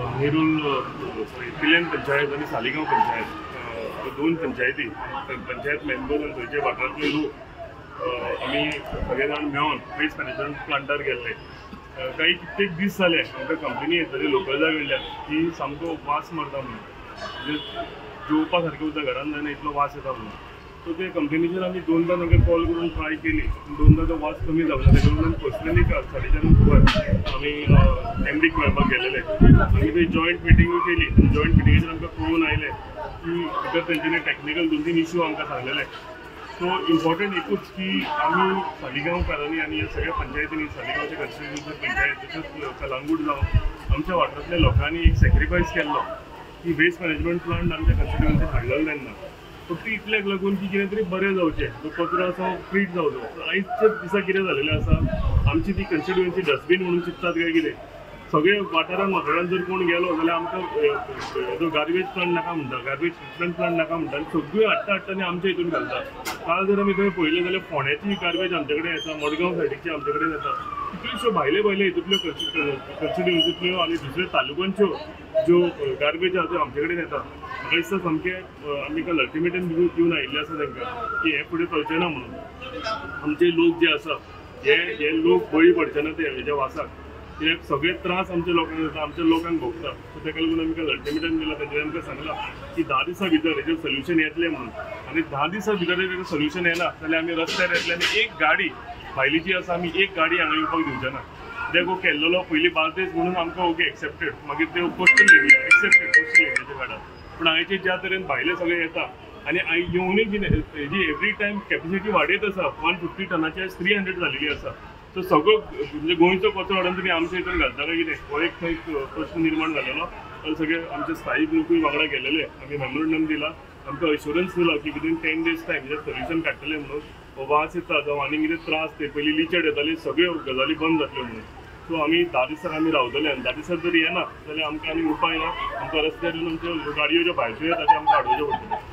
Nerul sorry Pilerne panchayat आनी सालिगांव पंचायत, दोन पंचायती पंचायत मेंबर आनी थंयचे वाठारांतले लोक आमी सगळे जाण मेळोन वेस्ट मॅनेजमेंट प्लांटार गेल्ले. काही कित्येक दीस जाले आमकां कंपनी येतली लोकल्सा कडल्यान की सामको वास मारता म्हणून, म्हणजे जेवपा सारकें सुद्दां घरान जायना इतलो वास येता म्हणून. सो ते कंपनीचेर आमी दोनदा तांकां कॉल करून ट्राय केली, दोनदा तो वास कमी जावना. तेका लागून आमी पर्सनली काल 4:30 सुमार आमी एमडीक मेळपाक गेलेले. आमी थंय जॉयंट मिटिंगूय केली. जॉयंट मिटिंगेचेर आमकां कळून आयलें की भितर तेंच्यांनी टॅक्निकल 2-3 इश्यू आमकां सांगलेले. सो इम्पॉर्टंट एकूच की आमी सालिगांवकारांनी आनी ह्या सगळ्या पंचायतींनी, सालिगांवच्या कॉन्स्टिट्युएन्सी पंचायत तशेंच कलांगूट जावं, आमच्या वाठारांतल्या लोकांनी एक सॅक्रिफायस केल्लो की वेस्ट मॅनेजमेंट प्लांट आमच्या कॉन्स्टिट्युएन्सीत हाडलेलो तेन्ना फक्त इतल्याक लागून की कितें तरी बरें जावचें, जो कचरो आसा ट्रीट जावचो. आयच्या दिसा कितें जालेलें आसा, आमची ती कॉन्स्टिट्युएन्सी डस्टबीन म्हणून चिंततात काय कितें, सगळे वाठारान वाठारान जर कोण गेलो जाल्यार आमकां जो गार्बेज प्लांट नाका म्हणटा, गार्बेज ट्रिटमेंट प्लांट नाका म्हणटा आनी सगळ्यो हाडटा हाडटा आनी आमच्या हितून घालता. काल जर आमी थंय पळयलें जाल्यार फोंड्याची गार्बेज आमचे कडेन येता, मडगांव सायडीची आमचे कडेन येता, कितल्योश्यो भायले भायले हितूंतल्यो कॉन्स्टिट्युएन्सींतल्यो आनी दुसऱ्या तालुक्यांच्यो ज्यो गार्बेज आसा त्यो आमचे कडेन येता. म्हाका दिसता सामकें आमी काल अल्टिमेटम दिवन आयिल्लें आसा तांकां की हें फुडें चलचें ना म्हणून. आमचे लोक जे आसा हे लोक बळी पडचे ना ते हेज्या वासाक, कित्याक सगळे त्रास आमच्या लोकांक जाता, आमच्या लोकांक भोगता. सो ताका लागून आमी काल अल्टिमेटम दिला. तेंच्यांनी आमकां सांगलां की 10 दिसां भितर हेजें सोल्युशन येतलें म्हणून. आनी 10 दिसां भितर तेजें सोल्युशन येना जाल्यार आमी रस्त्यार येतले आनी एक गाडी भायली जी आसा आमी एक गाडी हांगा येवपाक दिवचे ना. कित्याक हो केल्लो पयलीं बार्देस म्हणून आमकां ओके एक्सेप्टेड, मागीर त्यो कोस्टल एरिया एक्सेप्टेड कोस्टल एरियाच्या काळार, पूण हांगाचे ज्या तरेन भायले सगळे येता आनी येवनूय कितें हेजी एवरी टायम कॅपेसिटी वाडयत आसा, 150 टनाची आयज 300 जालेली आसा. सो सगळो म्हणजे गोंयचो कचरो हाडून तुमी आमच्या हितून घालता काय कितें, हो एक थंय प्रश्न निर्माण जालेलो. तर सगळे आमचे स्थायीक लोकूय वांगडा गेलेले, आमी मेमोरंडम दिला, आमकां अश्युरन्स दिला की विदीन 10 days time हेजें सोल्युशन काडटले म्हणून. वास येता जावं आनी कितें त्रास ते पयलीं लिचेड येताली सगळ्यो गजाली बंद जातल्यो म्हणून. सो आमी 10 दिसांक आमी रावतले आनी 10 दिसांक जर येना जाल्यार आमकां आनी उपाय ना, आमकां रस्त्यार येवन आमच्यो गाडयो ज्यो भायरच्यो येता त्यो आमकां आडोवच्यो पडटल्यो.